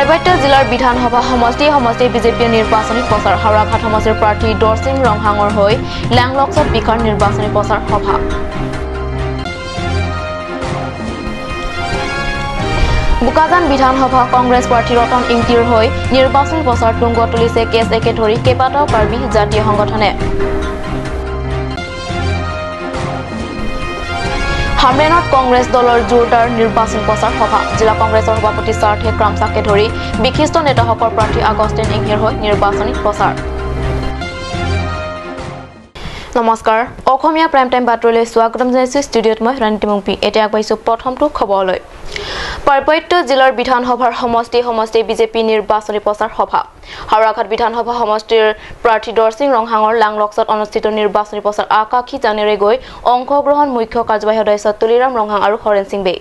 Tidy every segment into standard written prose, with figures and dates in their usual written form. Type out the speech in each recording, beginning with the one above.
পাৰ্বত্য জিলাৰ বিধানসভা সমষ্টি সমষ্টি বিজেপিৰ নিৰ্বাচনী প্ৰচাৰ। হাওৰাঘাট সমষ্টিৰ প্ৰাৰ্থী দৰসিং ৰংহাঙৰ হৈ লেংলক্সত বিশাল নিৰ্বাচনী প্ৰচাৰ সভা। বোকাজান বিধানসভা কংগ্ৰেছ প্ৰাৰ্থী ৰতন ইংতিৰ হৈ নিৰ্বাচনী প্ৰচাৰ তুংগত তুলিছে কেছ একে ধৰি কেইবাটাও কাৰ্বি জাতীয় সংগঠনে। হামৰেনত কংগ্ৰেছ দলৰ জোৰদাৰ নিৰ্বাচন প্ৰচাৰ সভা। জিলা কংগ্ৰেছৰ সভাপতি সাৰ্থে ক্ৰামচাকে ধৰি বিশিষ্ট নেতাসকল প্ৰাৰ্থী আগষ্টিন ইংহিৰ হৈ নিৰ্বাচনী প্ৰচাৰ। নমস্কাৰ, অসমীয়া প্ৰাইম টাইম বাতৰিলৈ স্বাগতম জনাইছো। ষ্টুডিঅ'ত মই ৰণীতি মুংপি। এতিয়া আগবাঢ়িছো প্ৰথমটো খবৰলৈ। পাৰ্বত্য জিলাৰ বিধানসভাৰ সমষ্টি সমষ্টি বিজেপি নিৰ্বাচনী প্ৰচাৰ সভা। হাওৰাঘাট বিধানসভা সমষ্টিৰ প্ৰাৰ্থী দৰসিং ৰংহাঙৰ লাংলক্সত অনুষ্ঠিত নিৰ্বাচনী প্ৰচাৰ আকাশী জানেৰে গৈ অংশগ্ৰহণ মুখ্য কাৰ্যবাহী সদস্য তুলিৰাম ৰংহাং আৰু হৰেণ সিং বে।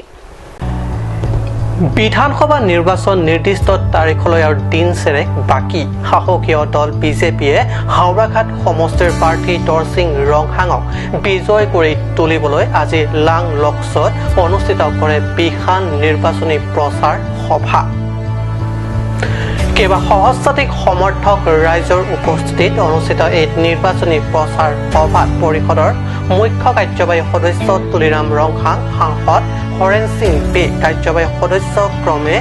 বিধানসভা নিৰ্বাচন নিৰ্দিষ্ট তাৰিখলৈ আৰু দিন চেৰেক বাকী। শাসকীয় দল বিজেপিয়ে হাওৰাঘাট সমষ্টিৰ প্ৰাৰ্থী দৰসিং ৰংহাঙক বিজয় কৰি তুলিবলৈ আজি লাংলক্সত অনুষ্ঠিত কৰে বিশাল নিৰ্বাচনী প্ৰচাৰ সভা। কেইবা সহস্ৰাধিক সমৰ্থক ৰাইজৰ উপস্থিতিত অনুষ্ঠিত এই নিৰ্বাচনী প্ৰচাৰ সভাত পৰিষদৰ মুখ্য কাৰ্যবাহী সদস্য তুলিৰাম ৰংহাং, সাংসদ হৰেণ সিং বে, কাৰ্যবাহী সদস্য ক্ৰমে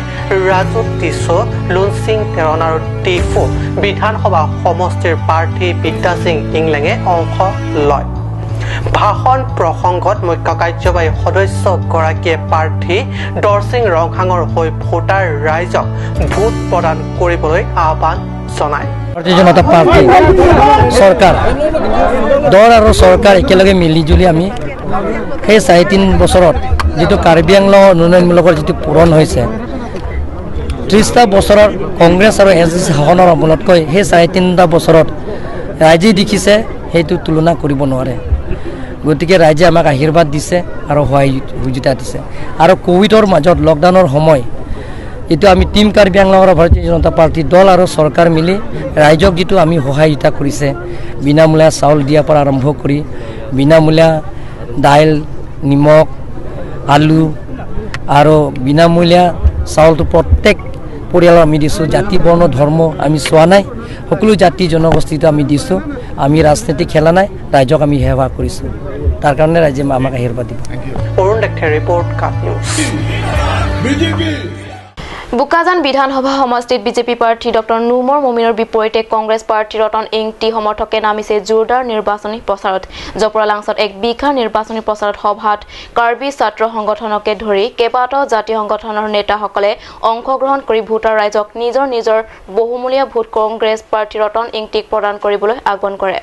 ৰাজু টিছো, লুনসিং তেৰণ আৰু টিফু বিধানসভা সমষ্টিৰ প্ৰাৰ্থী বিদ্যা সিং ইংলেঙে অংশ লয়। ভাষণ প্ৰসংগত মুখ্য কাৰ্যবাহী সদস্যগৰাকীয়ে প্ৰাৰ্থী দৰসিং ৰংহাঙৰ হৈ ভোটাৰ ৰাইজক ভোট প্ৰদান কৰিবলৈ আহ্বান জনায়। ভাৰতীয় জনতা পাৰ্টি চৰকাৰ দল আৰু চৰকাৰ একেলগে মিলিজুলি আমি সেই 3.5 বছৰত যিটো কাৰ্বি আংলঙৰ উন্নয়নমূলকৰ যিটো পূৰণ হৈছে, 30টা বছৰৰ কংগ্ৰেছ আৰু এছ ডি চি শাসনৰ আমোলতকৈ সেই 3.5 বছৰত ৰাইজে দেখিছে, সেইটো তুলনা কৰিব নোৱাৰে। গতিকে ৰাইজে আমাক আশীৰ্বাদ দিছে আৰু সহায় সুবিধা দিছে। আৰু ক'ভিডৰ মাজত লকডাউনৰ সময় যিটো আমি টীম কাৰ্বি আংলঙৰ ভাৰতীয় জনতা পাৰ্টি দল আৰু চৰকাৰ মিলি ৰাইজক যিটো আমি সহায়তা কৰিছে, বিনামূলীয়া চাউল দিয়াৰ পৰা আৰম্ভ কৰি বিনামূলীয়া দাইল, নিমখ, আলু আৰু বিনামূলীয়া চাউলটো প্ৰত্যেক পৰিয়ালৰ আমি দিছোঁ। জাতি, বৰ্ণ, ধৰ্ম আমি চোৱা নাই, সকলো জাতি জনগোষ্ঠীটো আমি দিছোঁ। আমি ৰাজনীতি খেলা নাই, ৰাইজক আমি সেৱা কৰিছোঁ। তাৰ কাৰণে ৰাইজে আমাক আশীৰ্বাদ দিব। অৰুণ দেখে ৰিপৰ্ট, কাট নিউজ। বোকাজান বিধানসভা সমষ্টিত বিজেপি প্ৰাৰ্থী ডক্টৰ নুমৰ মমিনৰ বিপৰীতে কংগ্ৰেছ প্ৰাৰ্থী ৰতন ইংতি সমৰ্থকে নামিছে জোৰদাৰ নিৰ্বাচনী প্ৰচাৰত। জপৰালাংছত এক বিশাল নিৰ্বাচনী প্ৰচাৰত সভাত কাৰ্বি ছাত্ৰ সংগঠনকে ধৰি কেইবাটাও জাতীয় সংগঠনৰ নেতাসকলে অংশগ্ৰহণ কৰি ভোটাৰ ৰাইজক নিজৰ নিজৰ বহুমূলীয়া ভোট কংগ্ৰেছ প্ৰাৰ্থী ৰতন ইংতিক প্ৰদান কৰিবলৈ আহ্বান কৰে।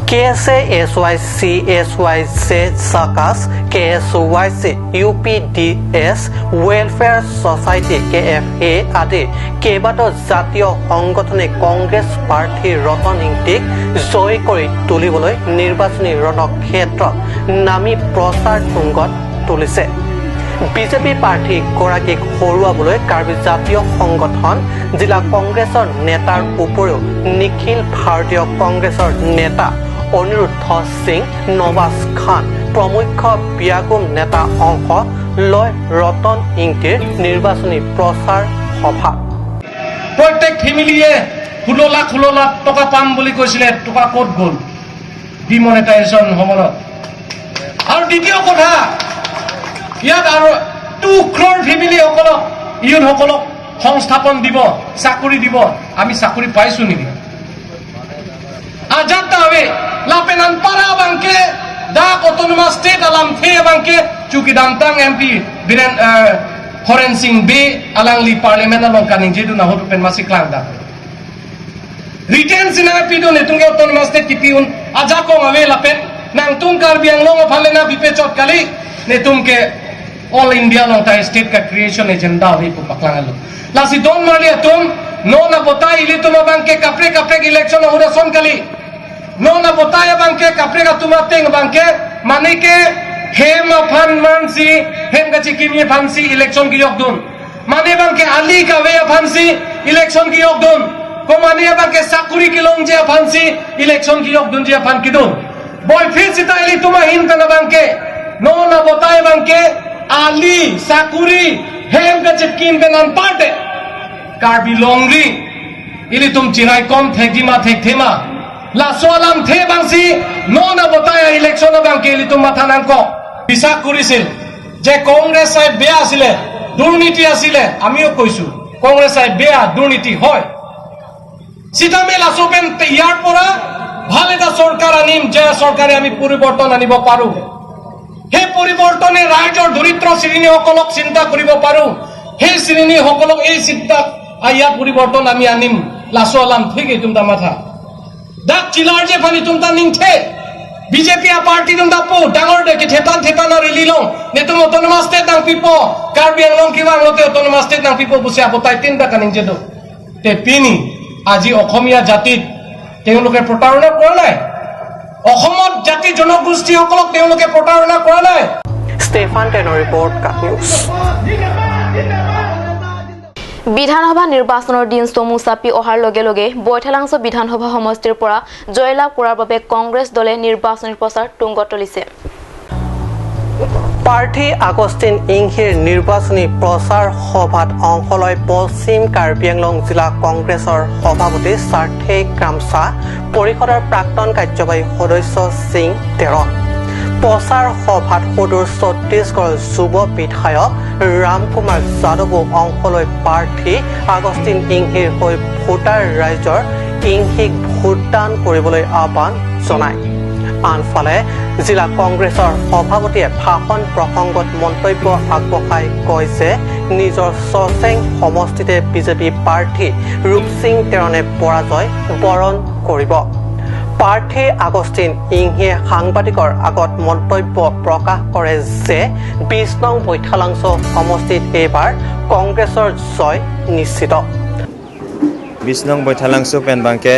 K S A S Y C S Y J জাকাছ, K S Y C, U P D S welfare society, K F এ আদি কেইবাটাও জাতীয় সংগঠনে কংগ্ৰেছ প্ৰাৰ্থী ৰতন ইংতিক জয়ী কৰি তুলিবলৈ নিৰ্বাচনী ৰণক্ষেত্ৰত নামি প্ৰচাৰ তুংগত তুলিছে। বিজেপি প্ৰাৰ্থীগৰাকীক হৰুৱাবলৈ কাৰ্বি জাতীয় সংগঠন, জিলা কংগ্ৰেছৰ নেতাৰ উপৰিও নিখিল ভাৰতীয় কংগ্ৰেছৰ নেতা অনিৰুদ্ধ সিং, নৱাজ খান প্ৰমুখ্য বিয়াগুম নেতা অংশ লয় ৰতন ইংতিৰ নিৰ্বাচনী প্ৰচাৰ সভাত। প্ৰত্যেক ফেমিলিয়ে 16 লাখ 16 লাখ টকা পাম বুলি কৈছিলে, টকা ক'ত গ'ল ডিমনিটাইজেশ্যন সময়ত? আৰু দ্বিতীয় কথা, ইয়াত আৰু 2 ক্ৰ'ৰ ফেমিলিসকলক, ইউথসকলক সংস্থাপন দিব, চাকৰি দিব। আমি চাকৰি পাইছো নেকি? Ajatawe lapenan para bangke dak autonomous state alam the bangke chuki damtang MP Biren Horen Singh Be alang li parliament along kaning jedu na hotu pen masih klang da retain sinang pido ne tungge autonomous state kipiun aja ko awe lapen nang tung Karbi Anglong phale na bipe chot kali ne tumke all India long ta state ka creation agenda awe pu paklang alo lasi don marli atum no na botai ili tuma bangke kapre kapre election hura son kali no na botai bangke kapre ka tuma teng bangke mane ke hem phan man si hem ka chikimi phan si election ki yok dun mane bangke ali ka we phan si election ki yok dun ko mane bangke sakuri ki long je phan si election ki yok dun je phan ki dun boy phir sita ili tuma hin kana bangke no na botai bangke ali sakuri hem ka chitkin penan parte. Karbi লংৰি ইলি তুম চিনাই কম থেকিমা থেকথেমা লাচোৱালাম the বাংচি no নবতাই election Banke ইলি তুম মাথা নাংক বিশ্বাস কৰিছিল যে কংগ্ৰেছ চাই বেয়া আছিলে, দুৰ্নীতি আছিলে। আমিও কৈছো কংগ্ৰেছ চাই বেয়া, দুৰ্নীতি হয়। চিতামে লাচোপেন ইয়াৰ পৰা ভাল এটা চৰকাৰ আনিম, যে চৰকাৰে আমি পৰিৱৰ্তন আনিব পাৰো। সেই পৰিৱৰ্তনে ৰাইজৰ দৰিদ্ৰ শ্ৰেণীসকলক চিন্তা কৰিব পাৰো, সেই শ্ৰেণীসকলক এই চিন্তা ইয়াৰ পৰিৱৰ্তন আমি আনিম। লাচো আলাম ঠিকেই তুমতা মাথা দাক চিলাৰ যে ফানি তুমতা নিংথে বিজেপি পাৰ্টি তুমতা পো ডাঙৰ দেখি থেতান থেতান ৰেলি লং নেতুম অট'নমাছ ষ্টেট নাং পিপ কাৰ্বি আংলং কিবা আংলতে অট'নমাছ ষ্টেট নাং পিপ বুচি আবতাই তিনিটা কানিং যেটো তে পিনি আজি অসমীয়া জাতিত তেওঁলোকে প্ৰতাৰণা কৰা নাই, অসমত জাতি জনগোষ্ঠীসকলক তেওঁলোকে প্ৰতাৰণা কৰা নাই। ষ্টেফান টেনৰ ৰিপৰ্ট, কাট নিউজ। বিধানসভা নিৰ্বাচনৰ দিন চমু চাপি অহাৰ লগে লগে বৈঠালাংছ বিধানসভা সমষ্টিৰ পৰা জয়লাভ কৰাৰ বাবে কংগ্ৰেছ দলে নিৰ্বাচনী প্ৰচাৰ তুংগত তুলিছে। প্ৰাৰ্থী আগষ্টিন ইংহিৰ নিৰ্বাচনী প্ৰচাৰ সভাত অংশ লয় পশ্চিম কাৰ্বি আংলং জিলা কংগ্ৰেছৰ সভাপতি চাৰ্থে ক্ৰামচা, পৰিষদৰ প্ৰাক্তন কাৰ্যবাহী সদস্য সিং তেৰণ। প্ৰচাৰ সভাত সুদূৰ ছত্তীশগড়ৰ যুৱ বিধায়ক ৰামকুমাৰ যাদৱো অংশ লৈ প্ৰাৰ্থী আগষ্টিন ইংহিৰ হৈ ভোটাৰ ৰাইজৰ ইংহিক ভোটদান কৰিবলৈ আহ্বান জনায়। আনফালে জিলা কংগ্ৰেছৰ সভাপতিয়ে ভাষণ প্ৰসংগত মন্তব্য আগবঢ়াই কয় যে নিজৰ চচেং সমষ্টিতে বিজেপি প্ৰাৰ্থী ৰূপসিং তেৰণে পৰাজয় বৰণ কৰিব। প্ৰাৰ্থী আগষ্টিন ইংহিয়ে সাংবাদিকৰ আগত মন্তব্য প্ৰকাশ কৰে যে 20 নং বৈঠালাংছ সমষ্টিত এইবাৰ কংগ্ৰেছৰ জয় নিশ্চিত। 20 নং বৈঠালাংছ পেনবাংকে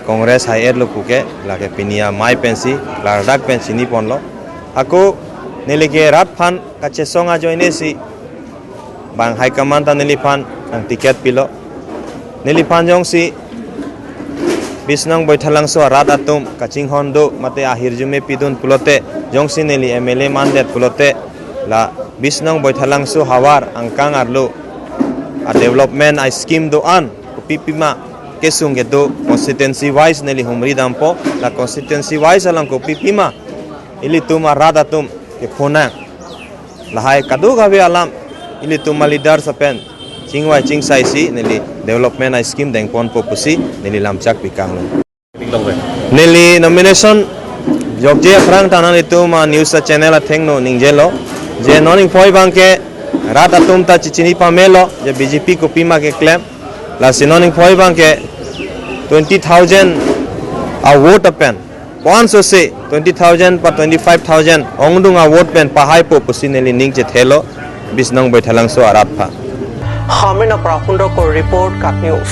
কংগ্ৰেছ হাই এড লুকুকে লাগে পিনিয়া মাই পেন্সি লাৰডাক পেন্সি নি পনলো আকৌ নেলিকে ৰাত ফান কাছে সঙা জয়নেছি বাং হাইকমাণ্ড তা নেলি ফান ang tiket pilo neli phan jong si 20 নং বৈঠালাংছ রাত আতুম কাচিং হন্দু mate ahir jume pidun pulote jongsi neli MLA mandet pulote la 20 নং Baithalangso hawar angkang arlo a development a scheme do an pipima kesung ke do constituency wise neli humri dampo la constituency wise alang ko pipima ili tuma rada tum ke phona lahai kadu gawe alam ili tuma leader sapen chingwai chingsai si neli development a scheme dengpon popusi neli lamchak pikang neli nomination jokje frang tanan itu ma news channel a thengno ningjelo je noning phoi bangke rat atum ta chichini pamelo je BJP ko pima ke claim la sinoning phoi bangke 20,000 a vote pen ponso se 20,000 pa 25,000 ongdung a vote pen pahai po pusineli ningche thelo 20 nong baithalang so arat pha হামৰিনৰ পৰা সুন্দৰকৈ report, cut news.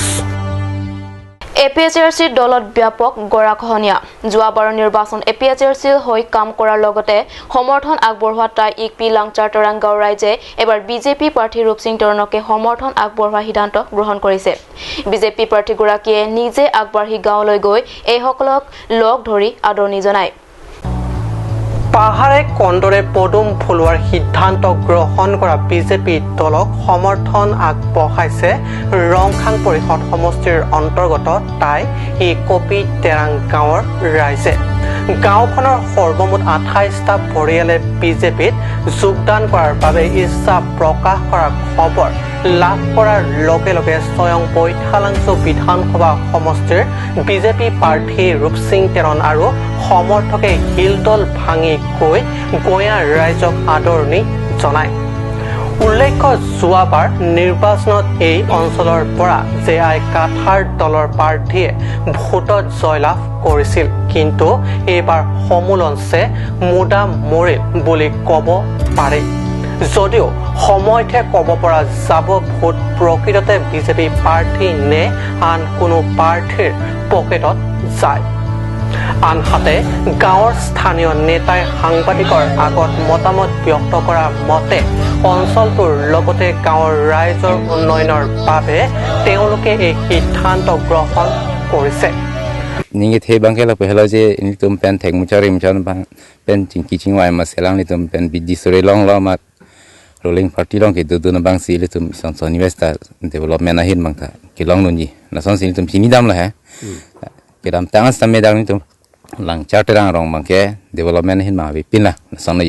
A P H R চিৰ দলত ব্যাপক গৰাখহনীয়া। যোৱাবাৰৰ নিৰ্বাচন A P H R চিৰ হৈ কাম কৰাৰ লগতে সমৰ্থন আগবঢ়োৱা টাই ইকপি লাংচাৰ তৰাং গাঁৱৰ ৰাইজে এবাৰ বিজেপি প্ৰাৰ্থী ৰূপসিং তৰণকে সমৰ্থন আগবঢ়োৱাৰ সিদ্ধান্ত গ্ৰহণ কৰিছে। বিজেপি প্ৰাৰ্থীগৰাকীয়ে নিজে আগবাঢ়ি গাঁৱলৈ গৈ এইসকলক লগ ধৰি আদৰণি জনায়। পাহাৰে কন্দৰে পদুম ফুলোৱাৰ সিদ্ধান্ত গ্ৰহণ কৰা বিজেপি দলক সমৰ্থন আগবঢ়াইছে ৰংখাং পৰিষদ সমষ্টিৰ অন্তৰ্গত টাই ই কপি তেৰাং গাঁৱৰ ৰাইজে। গাঁওখনৰ সৰ্বমুঠ 28টা পৰিয়ালে বিজেপিত যোগদান কৰাৰ বাবে ইচ্ছা প্ৰকাশ কৰাৰ খবৰ লাভ কৰাৰ লগে লগে স্বয়ং বৈঠালাংছ বিধানসভা সমষ্টিৰ বিজেপি প্ৰাৰ্থী ৰূপসিং তেৰণ আৰু সমৰ্থকে হিলদল ভাঙি গৈ গঞা ৰাইজক আদৰণি জনায়। উল্লেখ্য, যোৱাবাৰ নিৰ্বাচনত এই অঞ্চলৰ পৰা জে আই কাথাৰ দলৰ প্ৰাৰ্থীয়ে ভোটত জয়লাভ কৰিছিল, কিন্তু এইবাৰ সমূলঞ্চে মুদা মৰিল বুলি ক'ব পাৰি। যদিও সময়তহে ক'ব পৰা যাব ভোট প্ৰকৃততে বিজেপি প্ৰাৰ্থী নে আন কোনো প্ৰাৰ্থীৰ পকেটত যায়। আনহাতে গাঁৱৰ স্থানীয় নেতাই সাংবাদিকৰ আগত মতামত ব্যক্ত কৰা মতে অঞ্চলটোৰ লগতে গাঁৱৰ ৰাইজৰ উন্নয়নৰ বাবে তেওঁলোকে এই সিদ্ধান্ত গ্ৰহণ কৰিছে। Ningi the bang kela pehla je ini tum pen thek muchari muchan bang pen chingki chingwai ma selang ni tum pen biddi sore long lo ma Ruling party long ke du na bang si le tum son son investa development na hin bang ta ke long nun ji na son si tum sini dam la he ke dam tang sa me dang ni tum lang char terang rong bang ke development hin ma bi pin la na son na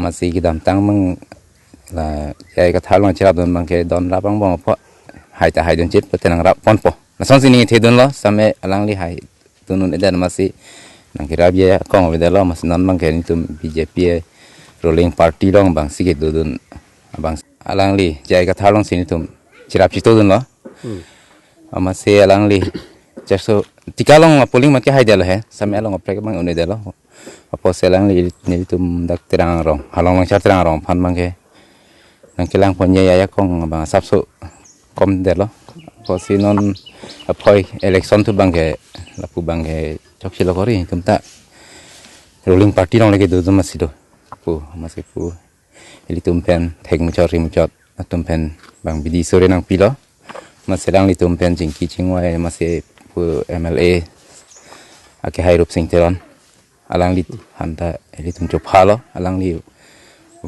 ma si ke dam tang mang la jai ka thal long chirap don bang ke don ra bang bang pho hai ta hai don chit pa tenang ra pon po na son si ni the don lo sa me alang li hai tunun eden ma si nang ke ra bia kong ve de lo ma si non bang ke ni tum BJP ruling party long bang si ke dudun bang alang li jai ka thalong sini tum chirap chito dun lo ama se alang li jaso tikalong polling ma ke hai delo he same along prek bang une delo apo se alang li ni tum dak terang rong halong long char terang rong phan bang ke nang kelang pon ya ya kong bang sap su kom delo apo si non apoi election tu bang ke lapu bang ke chok silo kori tum ta ruling party long le ke dudun masido pu masih pu ili tumpen thek muchot ri muchot tumpen bang bidi sore nang pilo maselang li tumpen jingki chingwai masih pu MLA ake hai rup sing teron alang li hanta ili tum chopha lo alang li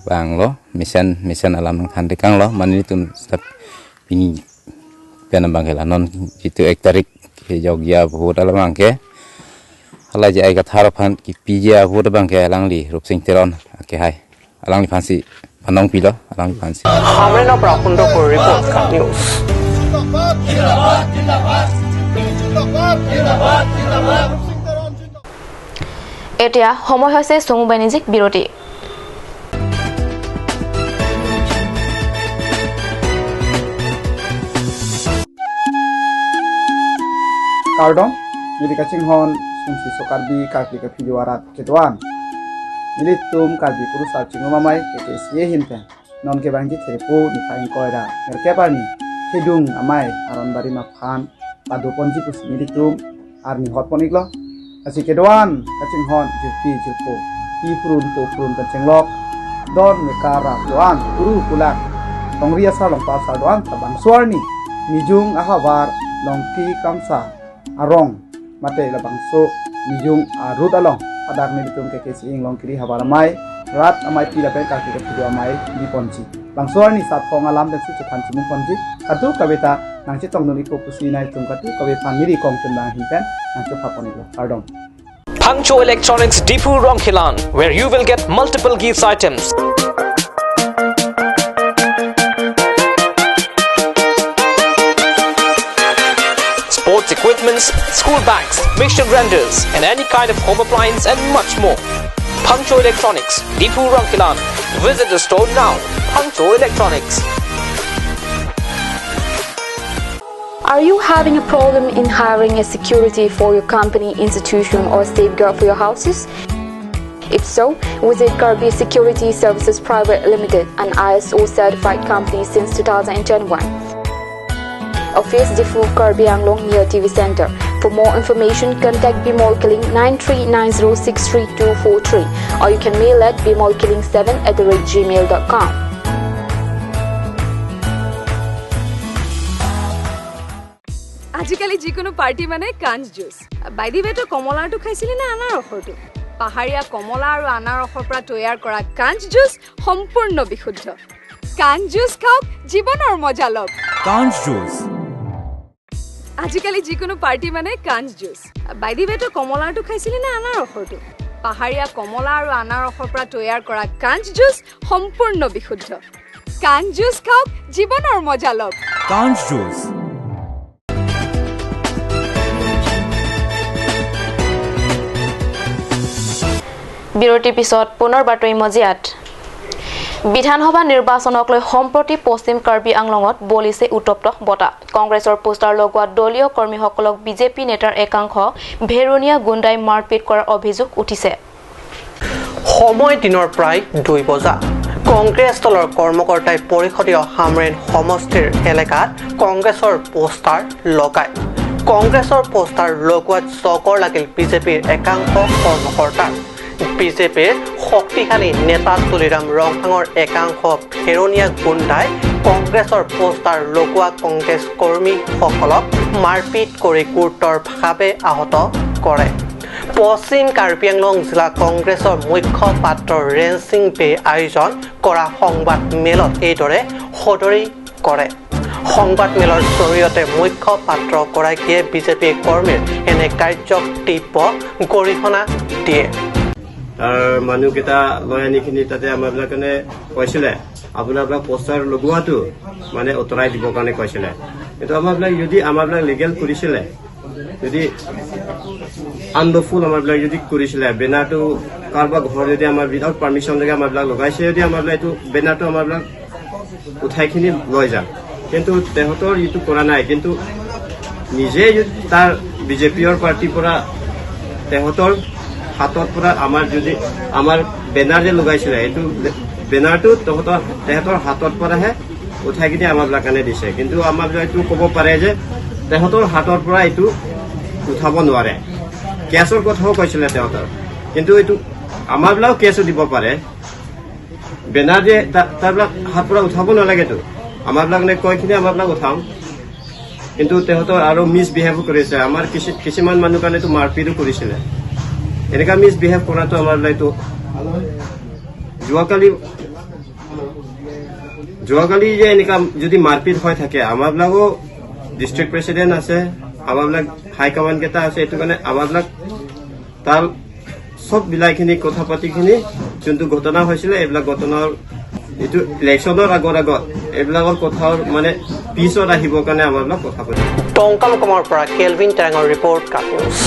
bang lo mission mission alam nang than kang lo manili tum step pini pen bang ke non jitu ek tarik ke jogya bhut alam ke hala je ai ka thar phan ki pija bhut bang ke alang li rup sing teron ake hai alang li phansi phanong pilo alang li phansi hamrena pra Kundapur report news. এতিয়া সময় হৈছে চমু বাণিজ্যিক বিৰতি। Kardong nili kacing hon sungsi sokarbi karbi ka fijuarat ketuan nili tum karbi kurusa cingumamai keke siye hinten non ke bangji therepo ni fain koira merkeparni thedung amai aron bari ma phan padu ponji pusi nili tum ar ni hot poniklo asi keduan kacing hon jupi jupo pi furun po furun kacenglok don mekara doan guru kulak tongria sa long pa sa doan tabang suarni mijung ahabar longki kamsa arong mate la bangso mijung arut along adak ni tum ke ke sing long kiri habaramai rat amai pi la pe ka ki ke amai di ponji bangso ni sap kong alam den si chan chimung ponji katu kabeta nang chi tong noni ko pusi nai tum katu kabe phan ni kong chun bang hinten nang chu phaponi lo ardong. Pangcho Electronics Dipu Rongkhilan, where you will get multiple gifts items. Sports equipments, school bags, mixture grinders, and any kind of home appliance and much more. Pangcho Electronics, Dipu Rongkhilan. Visit the store now. Pangcho Electronics. Are you having a problem in hiring a security for your company, institution, or safeguard for your houses? If so, visit Karbi Security Services Private Limited, an ISO certified company since 2021. Office Difu Karbi Anglong near TV Center. For more information, contact Bimol Killing 9390632243 or you can mail at bimolkilling7@gmail.com. আজিকালি যিকোনো party মানে কাঞ্চ juice. By the ৱে, তই কমলাৰটো খাইছিলি নে আনাৰসৰটো? পাহাৰীয়া কমলা আৰু আনাৰসৰ পৰা তৈয়াৰ কৰা কাঞ্চ জুচ সম্পূৰ্ণ বিশুদ্ধ। কাঞ্চ জুচ খাওক, জীৱনৰ মজা লওক। কাঞ্চ জুচ। আজিকালি যিকোনো পাৰ্টি মানে কাঞ্চ জুচ। বাই the ৱে, তই কমলাৰটো খাইছিলি নে আনাৰসৰটো? পাহাৰীয়া কমলা আৰু আনাৰসৰ পৰা তৈয়াৰ কৰা কাঞ্চ জুচ সম্পূৰ্ণ বিশুদ্ধ। কাঞ্চ জুচ খাওক, জীৱনৰ মজা লওক। কাঞ্চ জুচ। বিৰতিৰ পিছত পুনৰ বাতৰি মজিয়াত। বিধানসভা নিৰ্বাচনক লৈ সম্প্ৰতি পশ্চিম কাৰ্বি আংলঙত বলিছে উত্তপ্ত বতাহ। কংগ্ৰেছৰ পোষ্টাৰ লগোৱা দলীয় কৰ্মীসকলক বিজেপি নেতাৰ একাংশ ভেৰণীয়া গুণ্ডাই মাৰপিট কৰাৰ অভিযোগ উঠিছে। সময় দিনৰ প্ৰায় 2 বজা। কংগ্ৰেছ দলৰ কৰ্মকৰ্তাই পৰিষদীয় হামৰেণ সমষ্টিৰ এলেকাত কংগ্ৰেছৰ পোষ্টাৰ লগায়। কংগ্ৰেছৰ পোষ্টাৰ লগোৱাত চকৰ লাগিল বিজেপিৰ একাংশ কৰ্মকৰ্তাৰ। বিজেপিৰ শক্তিশালী নেতা তুলিৰাম ৰংহাঙৰ একাংশ ফেৰণীয়া গুণ্ডাই কংগ্ৰেছৰ পোষ্টাৰ লগোৱা কংগ্ৰেছ কৰ্মীসকলক মাৰপিট কৰি গুৰুতৰভাৱে আহত কৰে। পশ্চিম কাৰ্বি আংলং জিলা কংগ্ৰেছৰ মুখ্যপাত্ৰ ৰেনসিং বে আয়োজন কৰা সংবাদ মেলত এইদৰে সদৰি কৰে। সংবাদ মেলৰ জৰিয়তে মুখ্যপাত্ৰগৰাকীয়ে বিজেপি কৰ্মীৰ এনে কাৰ্যক তীব্ৰ গৰিহণা দিয়ে। তাৰ মানুহকেইটা লৈ আনিখিনি তাতে আমাৰবিলাক কৈছিলে আপোনাৰবিলাক পোষ্টাৰ লগোৱাটো মানে আঁতৰাই দিবৰ কাৰণে কৈছিলে। কিন্তু আমাৰবিলাক যদি আমাৰবিলাক লিগেল কৰিছিলে, যদি আনলফুল আমাৰবিলাক যদি কৰিছিলে, বেনাৰটো কাৰোবাৰ ঘৰ যদি আমাৰ উইদাউট পাৰ্মিশ্যন লগে আমাৰবিলাক লগাইছে, যদি আমাৰবিলাক এইটো বেনাৰটো আমাৰবিলাক উঠাইখিনি লৈ যাম, কিন্তু তেহঁতৰ এইটো কৰা নাই। কিন্তু নিজে তাৰ বিজেপিৰ পাৰ্টীৰ পৰা তেহঁতৰ হাতত পৰা আমাৰ যদি আমাৰ বেনাৰ যে লগাইছিলে, এইটো বেনাৰটো তেহঁতৰ হাতত পৰাহে উঠাই কিনে আমাৰবিলাক কাৰণে দিছে। কিন্তু আমাৰবিলাক এইটো ক'ব পাৰে যে তেহঁতৰ হাতৰ পৰা এইটো উঠাব নোৱাৰে। কেছৰ কথাও কৈছিলে তেহঁতৰ, কিন্তু এইটো আমাৰবিলাকো কেছো দিব পাৰে। বেনাৰ যে তাৰবিলাক হাত পৰা উঠাব নালাগেতো, আমাৰবিলাক নে কয়খিনি আমাৰবিলাক উঠাম। কিন্তু তেহঁতৰ আৰু মিছবিহেভো কৰিছে। আমাৰ কিছুমান মানুহ কাৰণেতো মাৰপিটো কৰিছিলে। এনেকুৱা মিছবিহেভ কৰাটো আমাৰবিলাক এইটো যোৱাকালি যে এনেকুৱা যদি মাৰপিট হৈ থাকে, আমাৰবিলাকো ডিষ্ট্ৰিক্ট প্ৰেচিডেণ্ট আছে, আমাৰবিলাক হাইকমাণ্ড কেইটা আছে, এইটো কাৰণে আমাৰবিলাক তাৰ চব বিলাইখিনি কথা পাতিখিনি যোনটো ঘটনা হৈছিলে, এইবিলাক ঘটনাৰ এইটো ইলেকশ্যনৰ আগত এইবিলাকৰ কথাৰ মানে পিছত আহিবৰ কাৰণে আমাৰবিলাক কথা পাতিম। টংকামকমৰ পৰা কেলভিন টেঙৰ ৰিপৰ্ট, কাপ নিউজ।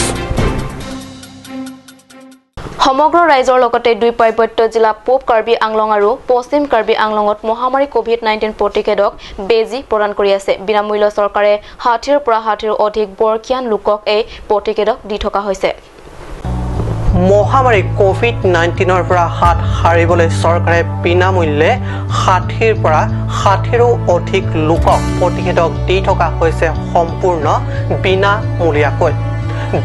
সমগ্ৰ ৰাজ্যৰ লগতে দুই পাৰ্বত্য জিলা পূব কাৰ্বি আংলং আৰু পশ্চিম কাৰ্বি আংলঙত মহামাৰী কোভিড-19 প্ৰতিষেধক বেজী প্ৰদান কৰি আছে। বিনামূল্য চৰকাৰে ৬০ৰ পৰা ৬০ৰো অধিক বৰ্ষীয়ান লোকক এই প্ৰতিষেধক দি থকা হৈছে। মহামাৰী কোভিড-19ৰ পৰা হাত সাৰিবলৈ চৰকাৰে বিনামূল্যে ৬০ৰ পৰা ৬০ৰো অধিক লোকক প্ৰতিষেধক দি থকা হৈছে সম্পূৰ্ণ বিনামূলীয়াকৈ।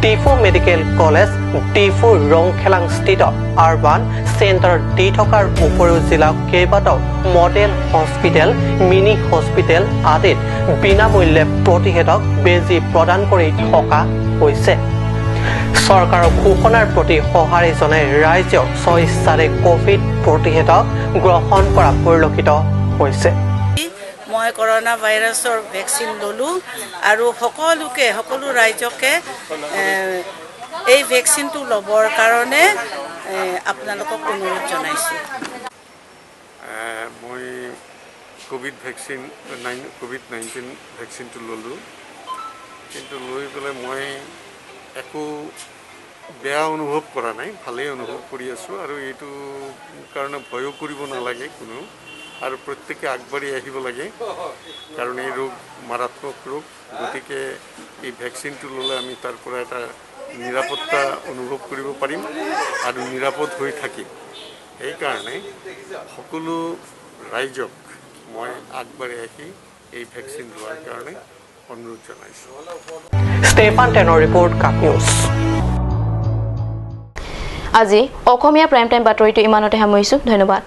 ডিফু মেডিকেল কলেজ, ডিফু ৰংখেলাংস্থিত আৰবান চেণ্টাৰত দি থকাৰ উপৰিও জিলাৰ কেইবাটাও মডেল হস্পিটেল, মিনি হস্পিটেল আদিত বিনামূল্যে প্ৰতিষেধক বেজী প্ৰদান কৰি থকা হৈছে। চৰকাৰৰ ঘোষণাৰ প্ৰতি সঁহাৰি জনাই ৰাইজেও স্বইচ্ছাৰে কোভিড প্ৰতিষেধক গ্ৰহণ কৰা পৰিলক্ষিত হৈছে। মই কৰোণা ভাইৰাছৰ ভেকচিন ল'লোঁ আৰু সকলো ৰাইজকে এই ভেকচিনটো ল'বৰ কাৰণে আপোনালোকক অনুৰোধ জনাইছোঁ। মই কোভিড-19 ভেকচিনটো ল'লোঁ, কিন্তু লৈ পেলাই মই একো বেয়া অনুভৱ কৰা নাই, ভালেই অনুভৱ কৰি আছোঁ। আৰু এইটো কাৰণে ভয়ো কৰিব নালাগে কোনো, আৰু প্ৰত্যেকে আগবাঢ়ি আহিব লাগে, কাৰণ এই ৰোগ মাৰাত্মক ৰোগ। গতিকে এই ভেকচিনটো ল'লে আমি তাৰ পৰা এটা নিৰাপত্তা অনুভৱ কৰিব পাৰিম আৰু নিৰাপদ হৈ থাকিম। সেইকাৰণে সকলো ৰাইজক মই আগবাঢ়ি আহি এই ভেকচিন লোৱাৰ কাৰণে অনুৰোধ জনাইছোঁ। ষ্টেফান টেনৰ ৰিপৰ্ট, কাপ নিউজ। আজি অসমীয়া প্ৰাইম টাইম বাতৰিটো ইমানতে সামৰিছোঁ। ধন্যবাদ।